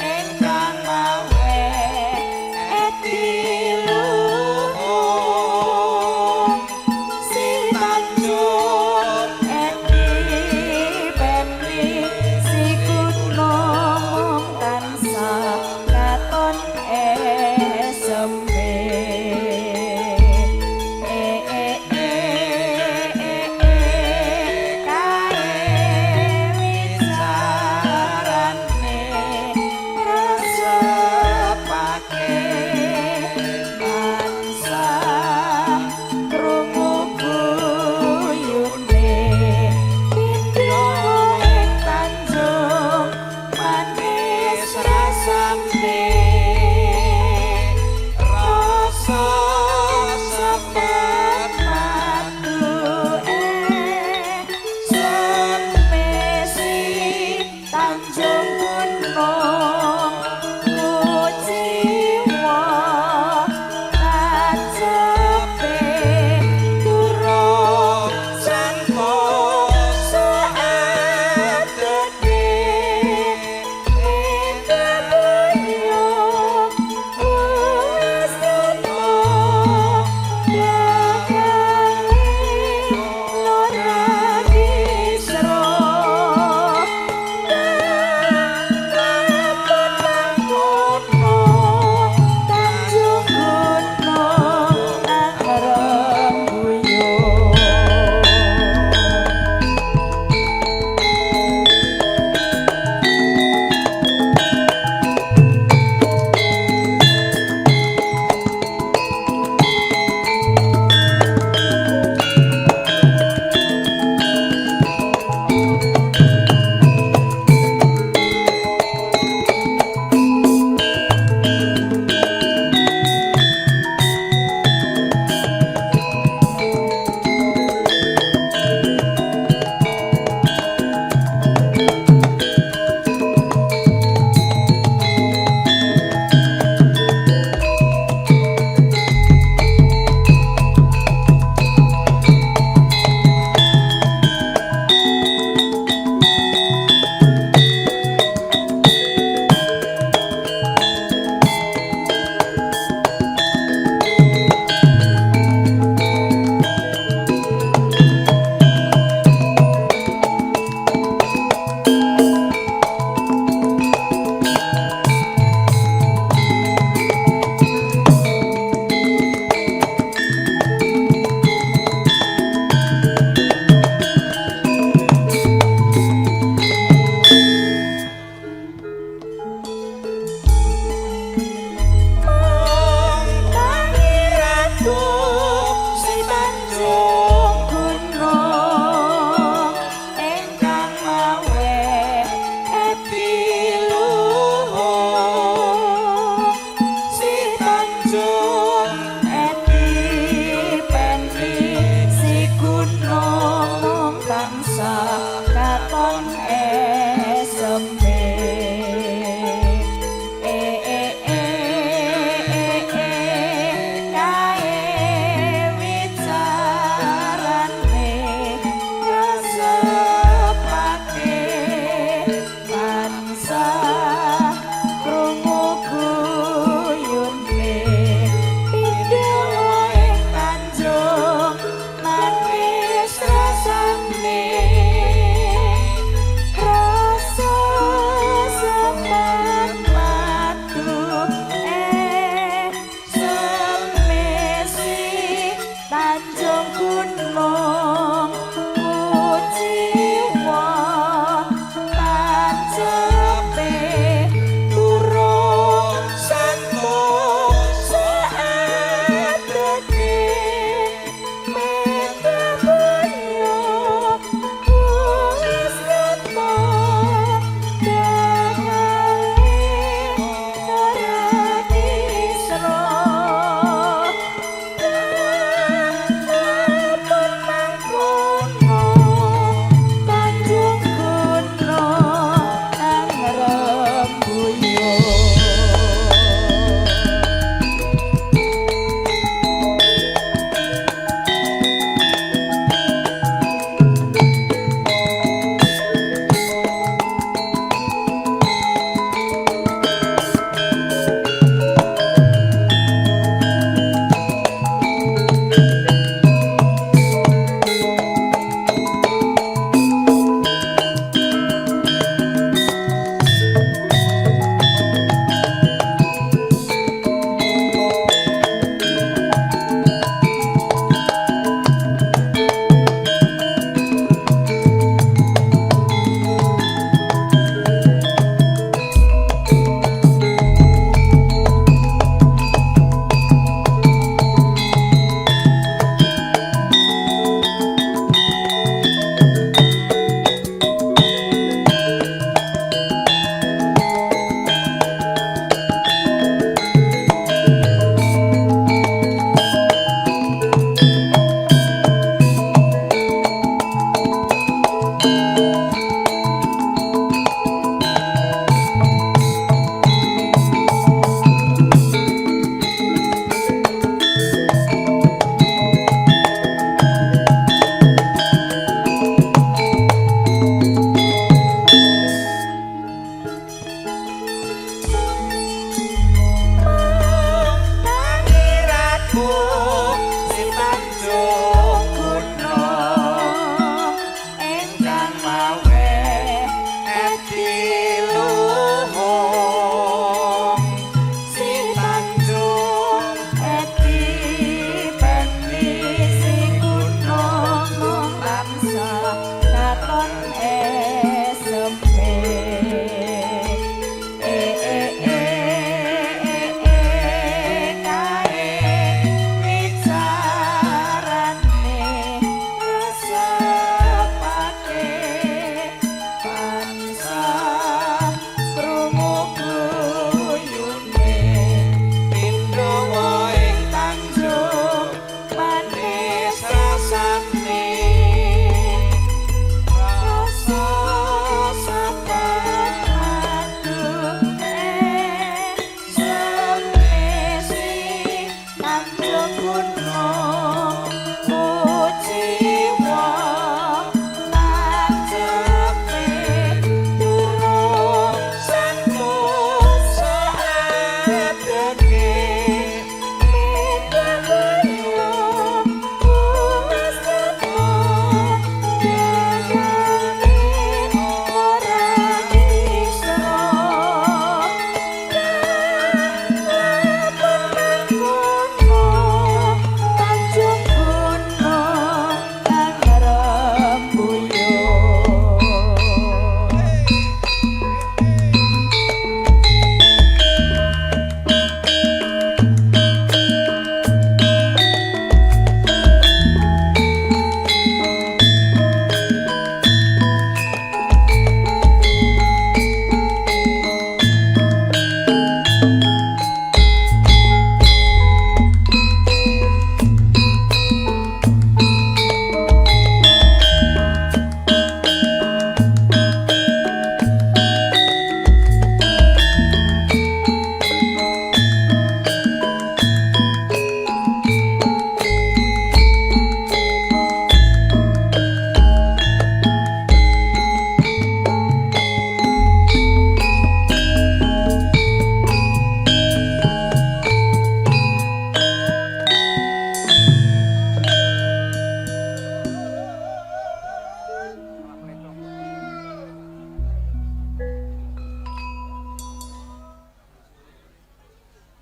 Ingkang mawe etiluhur.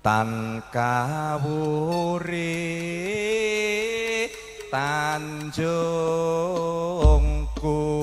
Tan kawuri Tanjung Gunung.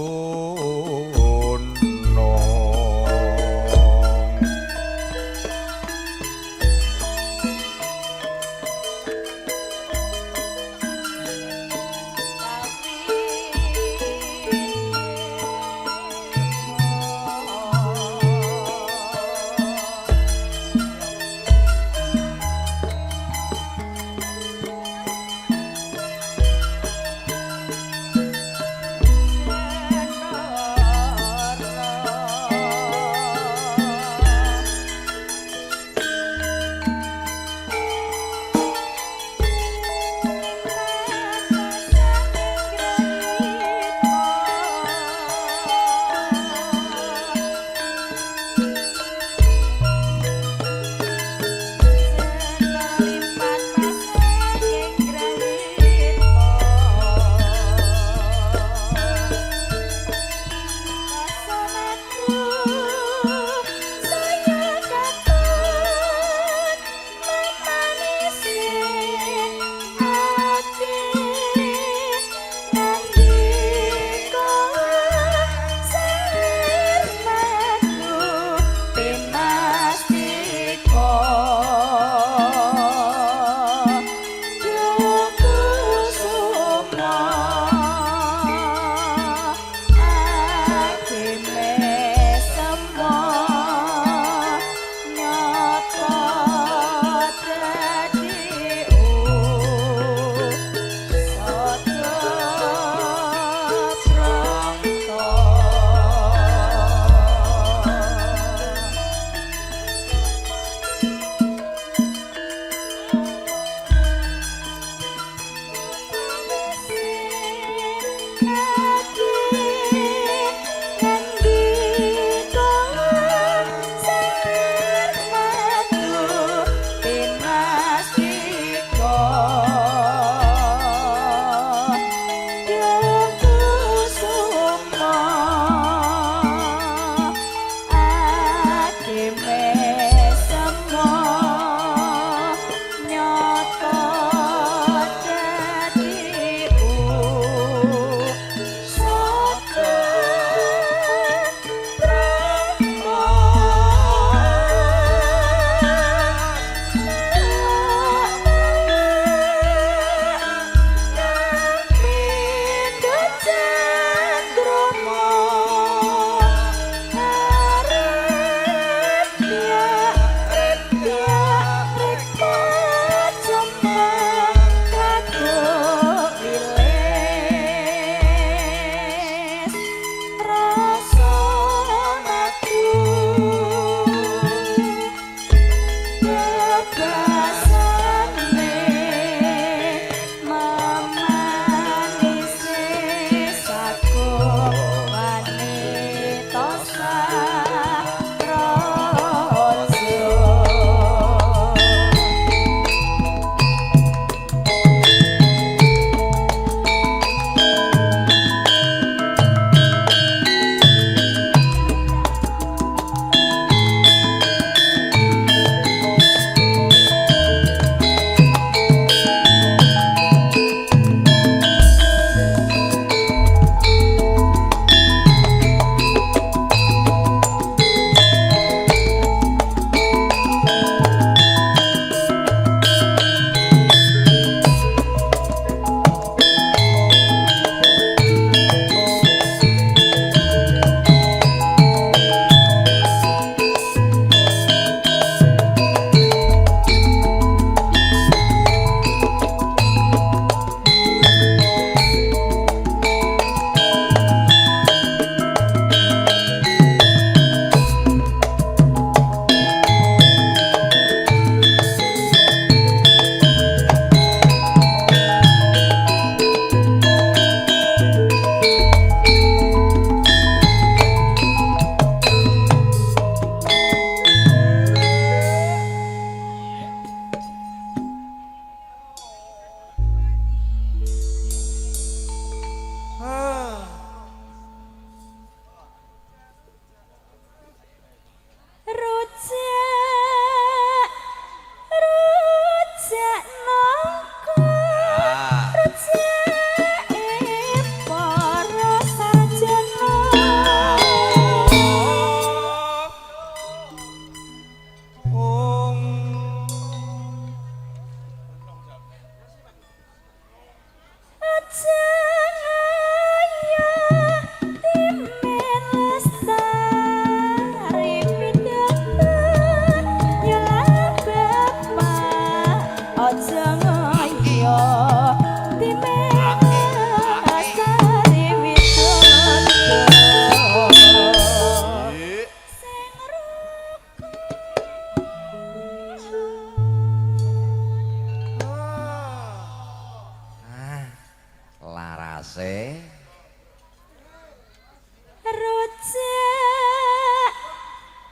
Rujak rujak nangka, rujake para sarjana. Aja ngayah timen lestari pidato nyulah bapak. Aja ngayah timen lestari pidato sing rukun. Larase Rujak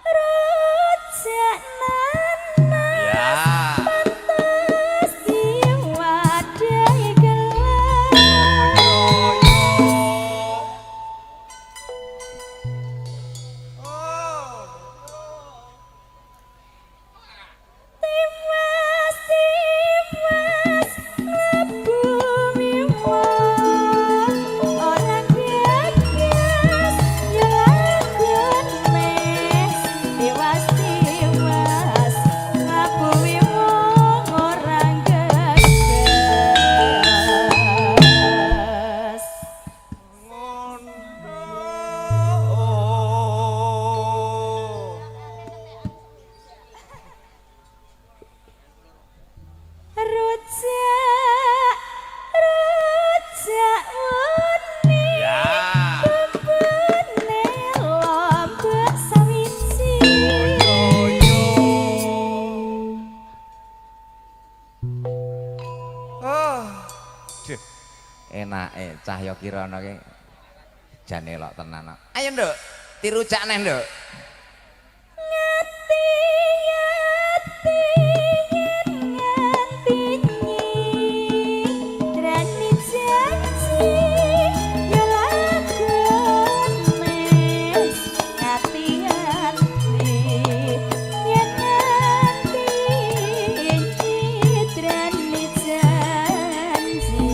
rujak nanas pantes diwadahi gelas. Tiwas tiwas mlebu miwah. Enake Cahya Kirana ki jane elok tenan. Ayo Nduk, tiru cak neh Nduk. Ngati-ati yen nganti nyidrani janji ya lakone. Ngati-ati yen nganti nyidrani janji.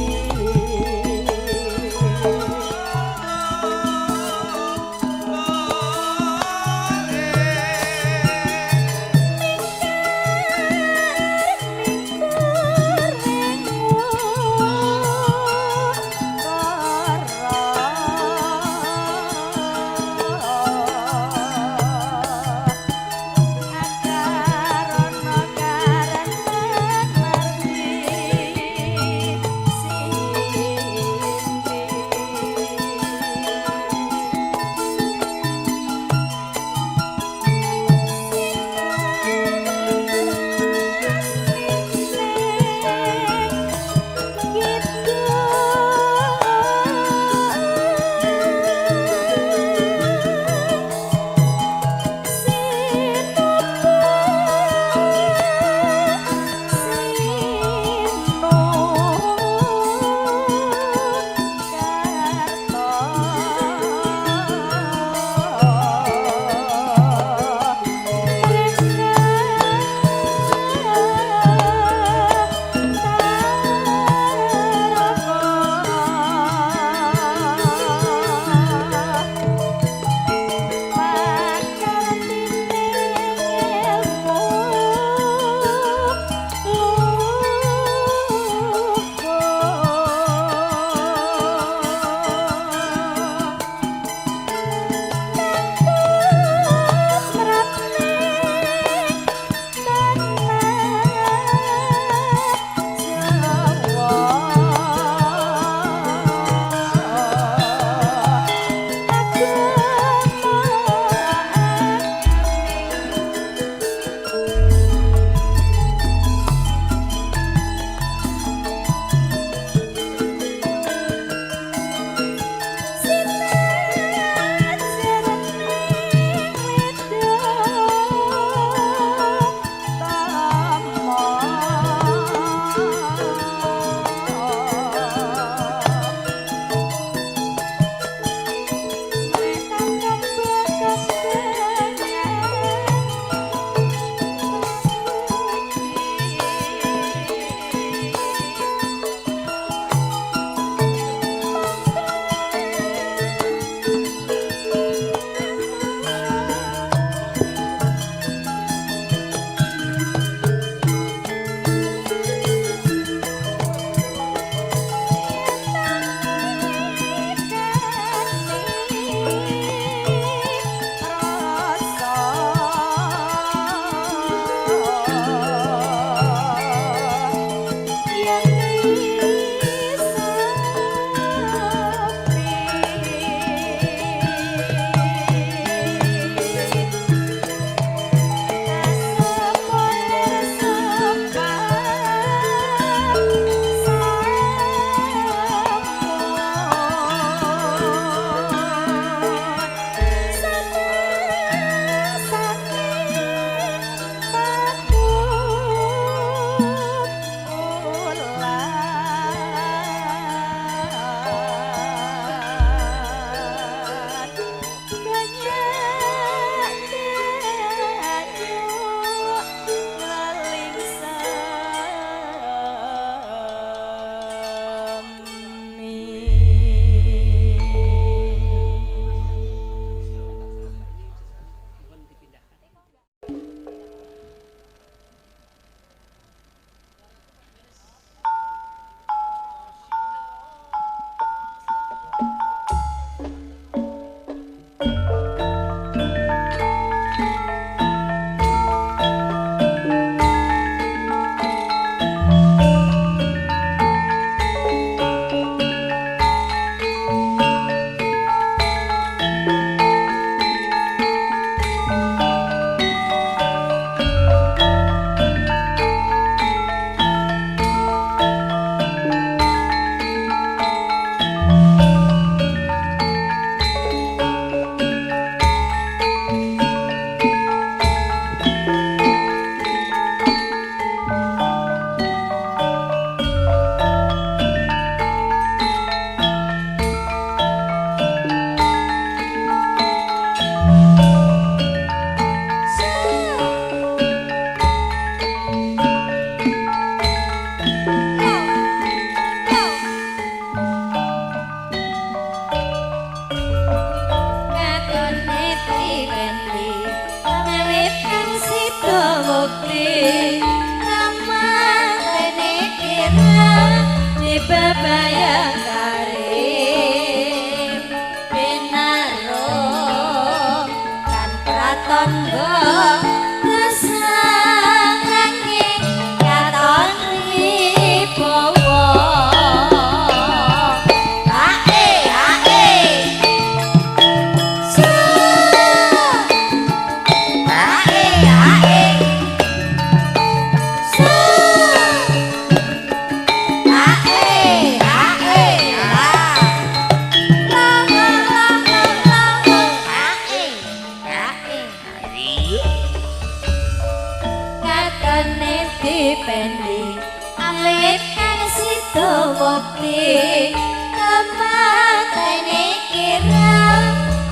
Kematene kira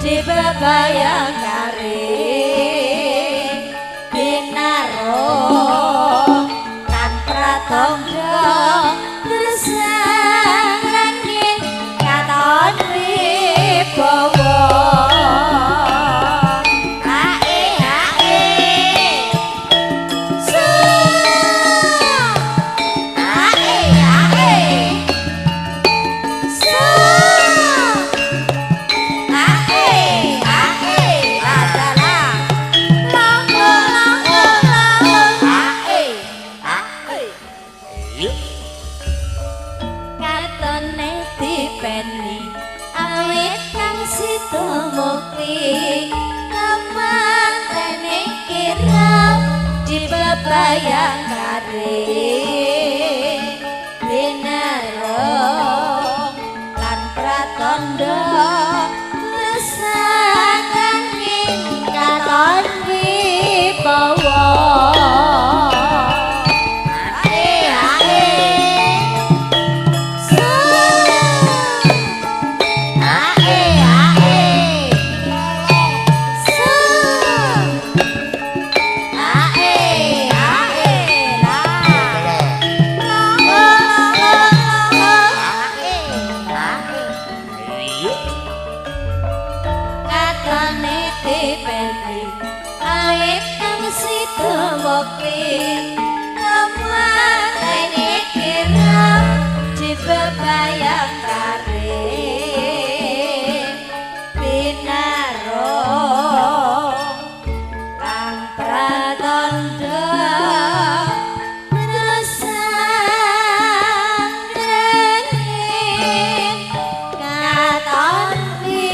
dibebayang kare binaro lan pratangga tresnane katon wibawa. Ae ae su ae ae su ae ae adalah longo longo longo ae ae katone dipeni awit kang sida mukti kemantene kira dibebayang kare binaro lan pratandha lesangangin katon wibawa. Ae ae su ae ae su ae ae la la la ae ae katane dipeni awit kang sida mukti kematene kira dibebayang kare binaro kang pratandha tresnane katon wibawa.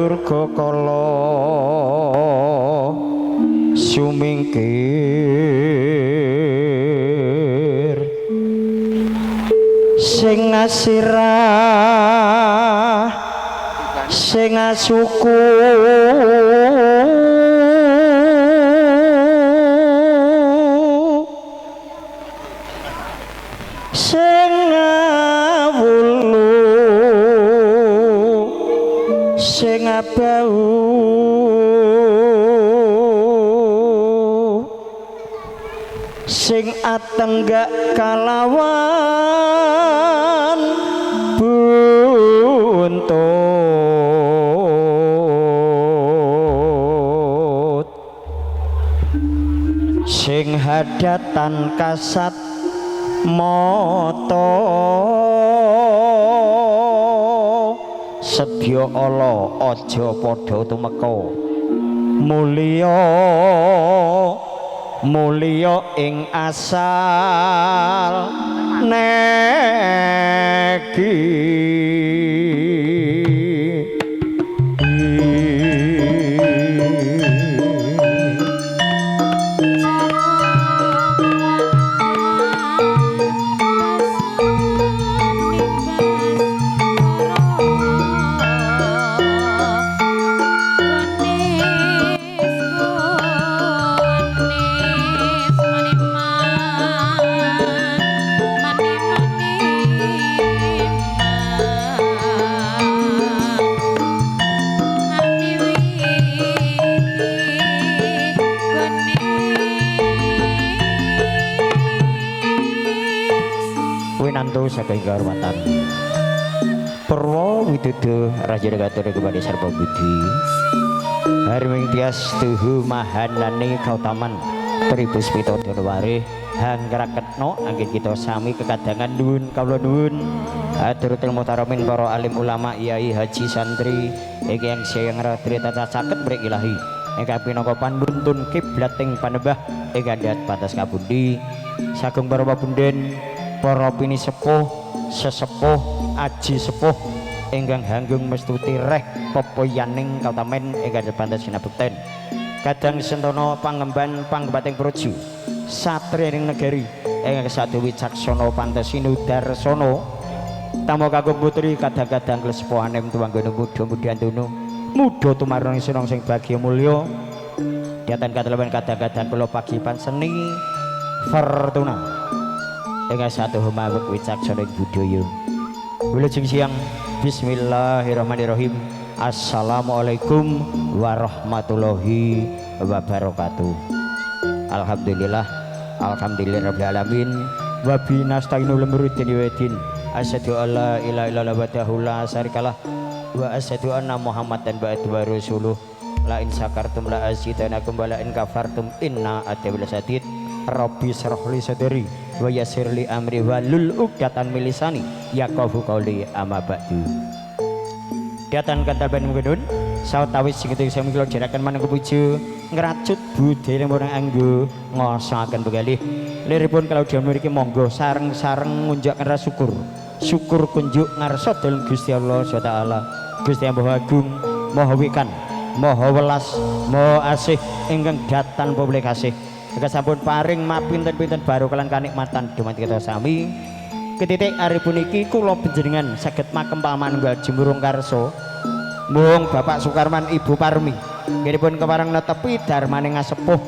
Durga kala sumingkir sing asirah sing asuku sing awulu sing abau sing atenggak kalawan buntut sing hadatan kasat mata sedya ala aja padha tumeka mulya mulya ing asal negi. Saking kehormatan Purwo Widodo Raja Gatur kepada Sarpa Budi Harming Tias Tuhu Mahanani Kautaman Tripuspito Donoware Hangraketno anggen kita sami kekadangan nuwun kawula nuwun aturatul muhtaramin para alim ulama yai haji santri iki yang siang ratri tata caket mrik ilahi ingkang pinangka panuntun kiblat ing panembah ing andhat pantes kapundi sagung para punden para pinisepuh sesepuh aji sepuh ingkang hanggung mestuti reh pepoyaning kautamen ingkang pantes sinabekten kadang sentana pangemban panggebating praja satriyaning negari ingkang sadu wicaksana pantes sinudarsana tamo kakung putri kadang-kadang klesepuhane tuwanggana muda-mudian tunu muda tumarang sinong sing bagya mulya datan katelewen kadang-kadang kula pagi panseni Fortuna dengan satu humawek wicaksana budaya. Wilujeng siang. Bismillahirrahmanirrahim. Assalamualaikum warahmatullahi wabarakatuh. Alhamdulillah, alhamdulillahirabbil alamin. Wa bi nasta'inu lamruddin wa din. Asyhadu alla ilaha illallah wahdahu la syarikalah wa asyhadu anna Muhammadan abduhu wa rasuluh. La in syakartum la azidanakum wa la in kafartum inna adzabal sadid. Rabbi shrah li sadri wa yassir li amri walul uqdatan min lisani yaqafu qouli amma ba'du. Datan kantaben mungkun sawetawis sing sami kula jeraken manungku puji ngracut budaya marang anggo ngosoaken pegalih liripun kalaudian mriki monggo sareng-sareng ngunjukaken rasa syukur. Syukur kunjuk ngarsa dalem Gusti Allah Subhanahu wa taala. Gusti Yang Maha Agung, Maha Wikan, Maha Welas, Maha Asih ingkang datan publik kasih. Sampun paring mapinten-pinten barokah lan kanikmatan dumateng kita sami. Ketitik ari puniki kula panjenengan saged makempal manunggal jumurung karsa. Mung Bapak Sukarman Ibu Parmi nggihipun kepareng netepi darmane ngasepuh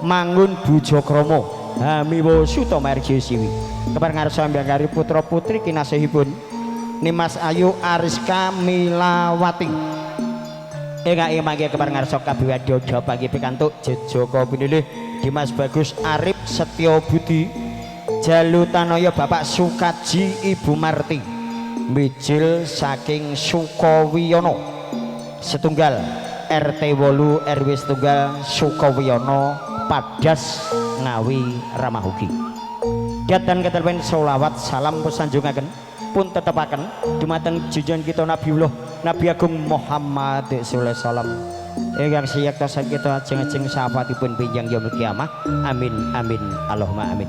mangun bujakrama hamiwa suta margi siwi. Kepareng ngarsa ambyangkari putra putri kinasihipun Nimas Ayu Ariska Milawati. Ingkang mangke kepareng ngarsa kabiwadya panggih pikantuk jejaka pinilih Dimas Bagus Arif Setyo Budi Jalu Tanaya Bapak Sukaji Ibu Marti mijil saking Sukowiyono setunggal RT 8 RW setunggal Sukowiyono Padas Ngawi Ramahugi. Datan ketelpen sholawat salam sanjungaken pun tetepaken dumateng junjungan kita Nabiullah Nabi Agung Muhammad sallallahu alaihi wasallam ingkang siyektosan kita ajeng-ajeng syafaatipun benjang yaumul kiamah. Amin amin Allahumma amin.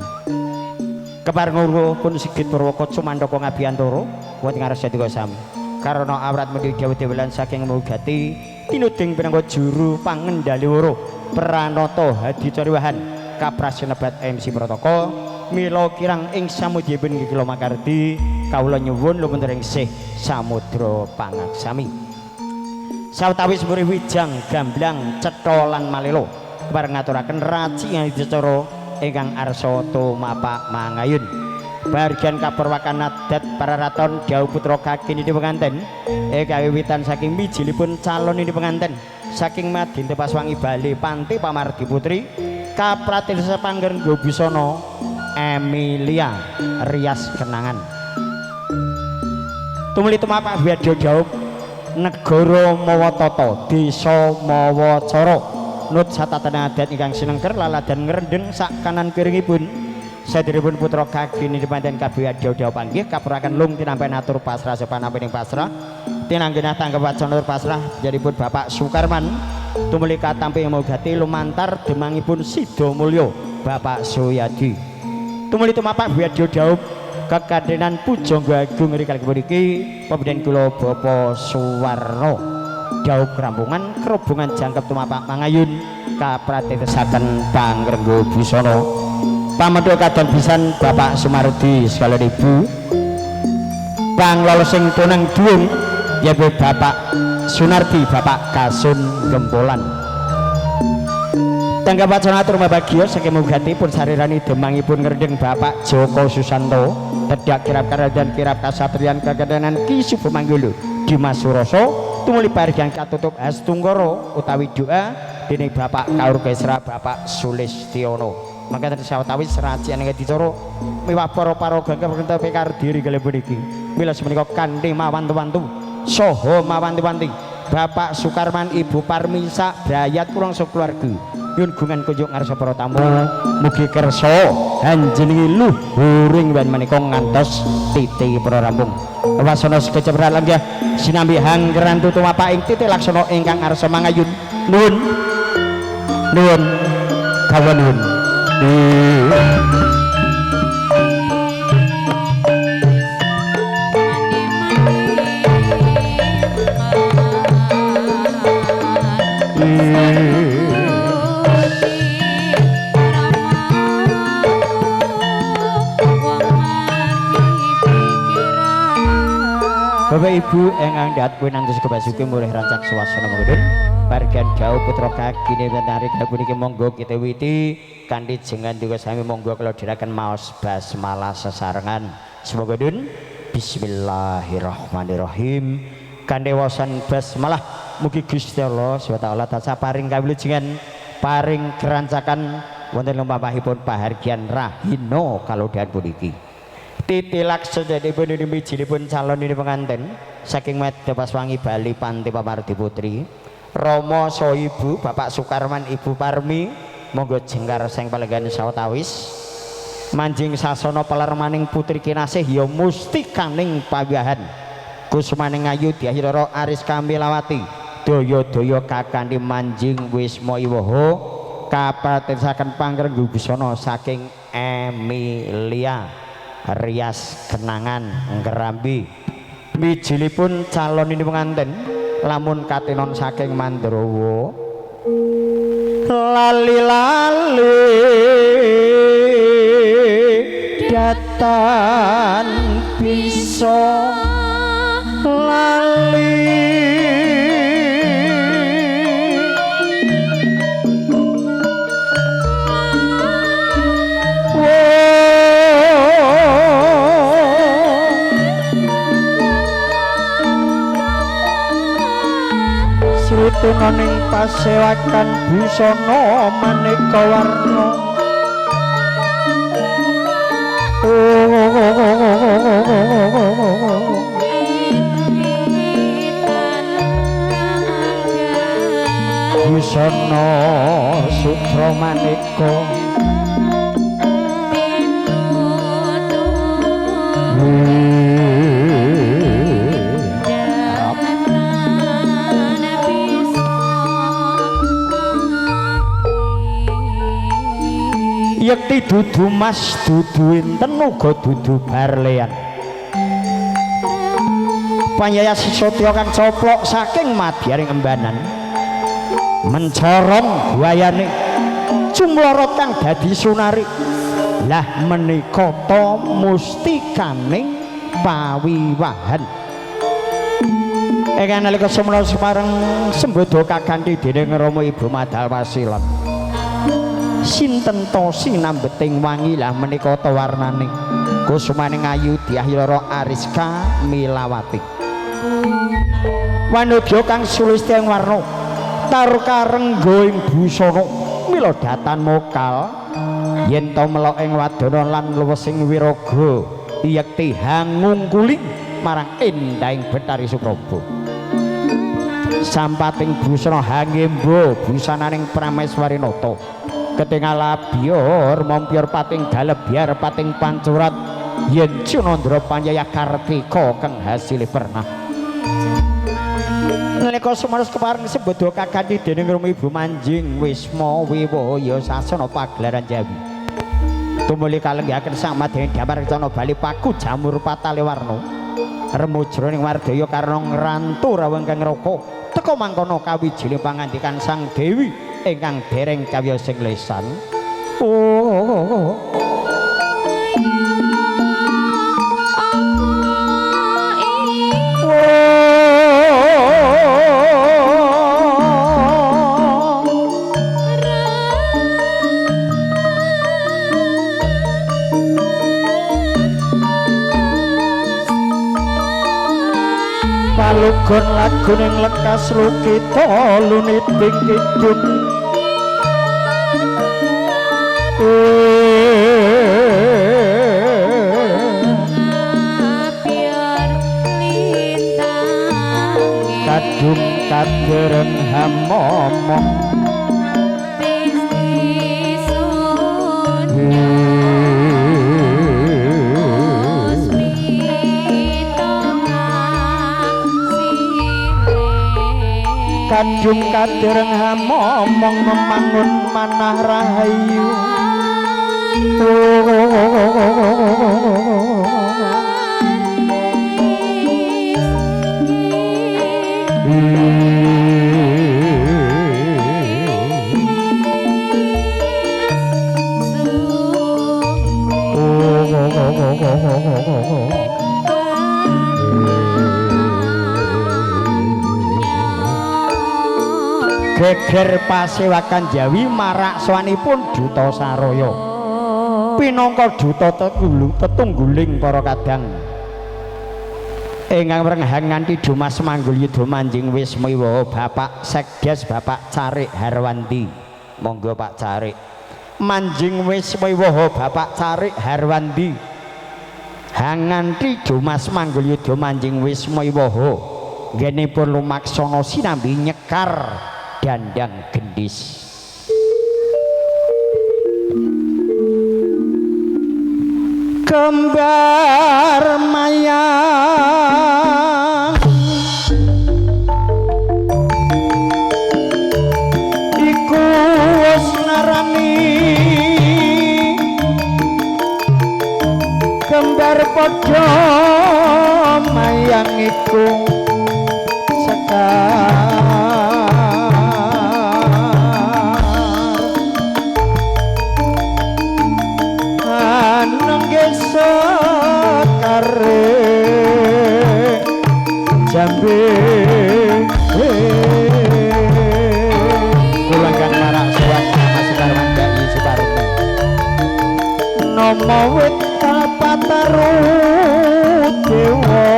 Kepareng pun Sigit Purwaka Cumandaka Ngabiyantara wonten ngarsa sami. Karana awrat mendi dewa-dewelan saking Mugati tinuding pinangka juru pangendali weruh Pranata Hadi Cariwahan kaprasyanebat MC Protokol mila kirang ing samudyanipun kula makardi kawula nyuwun lumuntur ing sih samudra pangaksami. Sawetawis murih wijang gamblang cetha lan malelo kepareng ngaturaken raci adicara ingkang arsa tumapak mangayun. Bagian kaperwakan adat pararaton dhaup putra kakinine penganten kawiwitan saking mijilipun calon ini penganten saking Madinten Paswangi Bali Panti Pamardi Putri kapratilsa panggenggo busana Emilia Rias Kenangan. Tumuli tumapak wedya dhaup negara mawa tata desa mawa cara nut satatana adat ingkang sinengker laladan ngrendeng sak kanan kiringipun saderepun putra kagini panten kabeh dhaup panggih kapuraken lung tinampen atur pasrah sopan nampining pasrah tinanggenah tanggep wacana pasrah jaripun Bapak Sukarman tumuli katampi mugati lumantar demangipun Sidomulyo Bapak Suyadi. Tumuli tumapak wedya dhaup kekadenan pujangga agung rikala puniki pembinan kula Bapak Suwarno dhaup kerampungan kerobongan jangkep tumapak mangayun kapratetesaken pangrenggo busana. Pamedhuk kadang pisan Bapak Sumardi sekalian Ibu panglolosing punang duung yaitu Bapak Sunardi Bapak Kasun Gempolan. Tanggap wacana atur mabagya saking mugati pun sarirani demangipun ngrendeng Bapak Joko Susanto tedhak kirap karajan kirap kasatriyan kakedenan Ki Subumanggolo Dimas Suroso tumuli parigyan katutup astungkara utawi doa dening Bapak Kaur Kesra Bapak Sulistiono. Mangka sawetawis racian ing adicara miwah para paraga ingkang pekardiri kali puniki. Mila semenika kanthi mawantu-wantu saha mawanti-wanti Bapak Sukarman Ibu Parmisa brayat kula sakeluarga nyuwun gungan kunjuk ngarsa para tamu mugi kersa anjenengi luhuring wen menika ngantos titi para rampung. Wasana sekecap langgah sinambi hanggeran tumapak ing titi laksana ingkang arsa mangayun. Nuwun nuwun kawula nuwun. Bapak Ibu ingkang dat winantos kebasuki murih rancak suasana mengudun bagian jauh putra kagine wentari puniki monggo kita witi kanthi jengan duka sami monggo kula dherekaken maos basmalah sesarengan. Semoga dun bismillahirrahmanirrahim kanthi waosan basmalah mugi Gusti Allah Subhanahu wa taala tansah paring kawilujengan paring kerancakan wonten lumampahipun pahargyan rahina kalodhan puniki. Titi laksanipun mijilipun calon ini penganten saking Madapaswangi Bali Panti Pamardi Putri Romo saha Ibu Bapak Sukarman Ibu Parmi monggo jengkar sing palenggan sawetawis manjing sasana pelermaning putri kinasih ya mustikaning pawiyahan kusumaning ayu dyahirara aris kamilawati daya-daya kakandi manjing wisma iwaha kapratesaken pangrenggo busana saking Emilia Rias Kenangan Ngrambi. Mijilipun calon ini penganten lamun katinon saking Mandrowo lali-lali datan bisa lali srutunaning pasewakan busana maneka warna. Busana sutra maneka yekti dudu mas dudu inten uga dudu barlean. Panyaya Sisotya kang coplok saking madyaring embanan mencorong guayane cumlorot kang dadi sunari lah menika ta mustikaning pawiwahan. Ingkang nalika semana semareng sembodo kaganti dening Rama Ibu Madal Wasilon. Sinten ta sinambeting wangi lah menika ta warnane kusumaning ayu Dyah Lara Ariska Milawati. Wanodya kang sulistya ing warna taruka rengga ing busana mila datan mokal yen ta melok ing wadana lan luwesing wiraga yekti hangungkuli marang endahing Bathari Supraba. Sampating busana hangemba busananing Prameswari Nata ketingal abyor mompyor pating galebyar pating pancurat yen Cunandra Panjaya Kartika kang hasile pernah. Nalika sumaros kepareng sembada kaganti dening Rama Ibu Manjing Wisma Wiwaya sasana pagelaran Jawi. Tumuli kalenggahaken samadyaning damar kencana bali paku jamur patale warna. Remu jroning wardaya karna ngrantu rawuh ingkang ngraka teka mangkono kawijiling pangandikan Sang Dewi ingkang dereng kawiyos ing lesan. Oh. Palugon laguning lekas lukita luniting kidung kadung kadereng hamomong kadung kadereng hamomong memangun manah rahayu. Geger pasewakan Jawi marak sowanipun Duta Saraya pinangka duta tetungguling para kadang ingkang wrenghang nganti dumas manggul yudha manjing Wisma Wiwaha Bapak Sekdes Bapak Carik Harwandi. Monggo Pak Carik. Manjing Wisma Wiwaha Bapak Carik Harwandi hang nganti dumas manggul yudha manjing Wisma Wiwaha nggenipun lumaksana sinambi nyekar dandang gendis. Kembar mayang iku wis ngarani kembar padha mayang iku sekar sekare jambe kula ingkang marak sowan Mas Suparman Dai Suparmi nama wit kalpataru dewa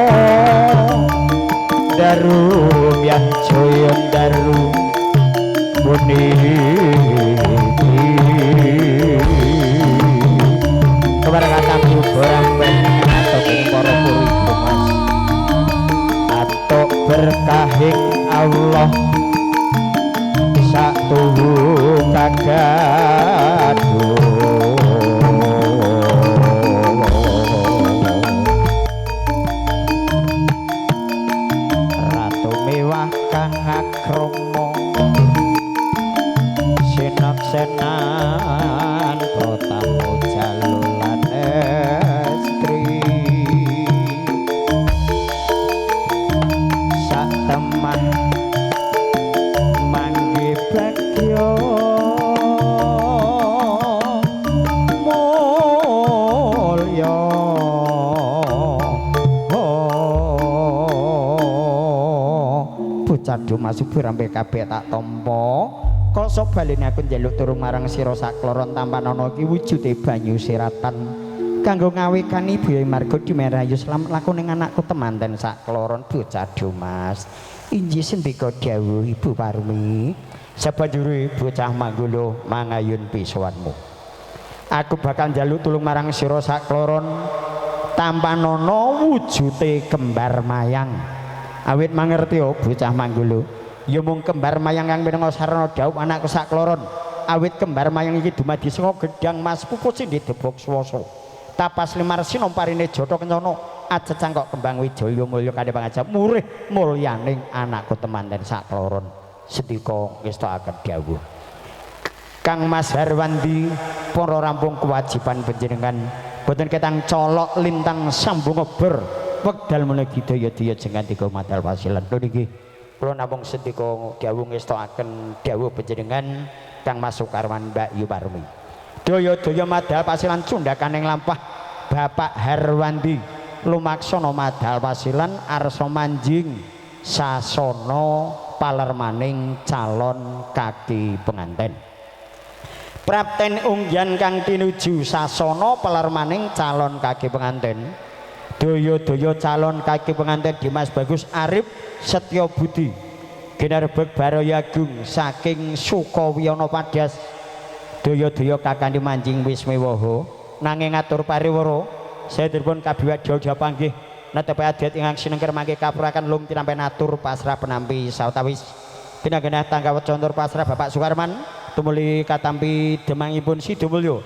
daru myah jaya daru muni atok berkahing Allah satuhu kagaduh ratu mewah kang akrama sinaksenan pratamu jalulan estri. bocah do masubur ampe kabeh tak tampa. Kosok balene aku njaluk turung marang sira sakloron tampanana iki wujude banyu siratan kanggo ngawekani ibu marga dimerayu slamet lakone anakku temanten sakloron bocah do Mas. Injih sendika dawuh Ibu Parmi. Sabanjure bocah manggula mangayun pisowanmu. Aku bakal njaluk tulung marang sira sakloron tampanana wujute kembar mayang. Awit mangerti bocah manggula, ya mung kembar mayang kang minangka sarana dhaup anakku sakloron. Awit kembar mayang iki dumadi saka gedhang mas pupus sing didebok swasa. Tapas limar sinomparine jatha kencana acecangkok kembang wijaya mulya kanthi pangajap murih mulyaning anakku temanten sakloron. Sendika ngestakaken dawuh Kang Mas Harwandi, para rampung kewajiban panjenengan boten ketang colok lintang sambung ber wekdal menawi daya-daya jenengan tiga madal wasilan. Lho niki kula namung sendika dawuh ngestakaken dawuh panjenengan Kang Mas Sukarman Mbak Yu Parmi. Daya-daya madal pasilan cundhakaning lampah Bapak Harwandi lumaksana madal pasilan arsa manjing sasana palermaning calon kaki penganten. Prapten unggian kang tinuju sasana palermaning calon kaki penganten. Daya-daya calon kaki penganten Dimas Bagus Arif Setya Budi Ginarbek Baroyagung saking Sukowiyono Padas. Daya-daya kakandi manjing wis mewaha nanging ngatur pariwara sedherpun kabiwadya panggih netepi adat ingkang sinengker mangke kapuraken lung tinampen atur pasrah penampi sawetawis pinanggenah tangga wecontor pasrah Bapak Sukarman tumuli katampi demangipun Sidomulyo.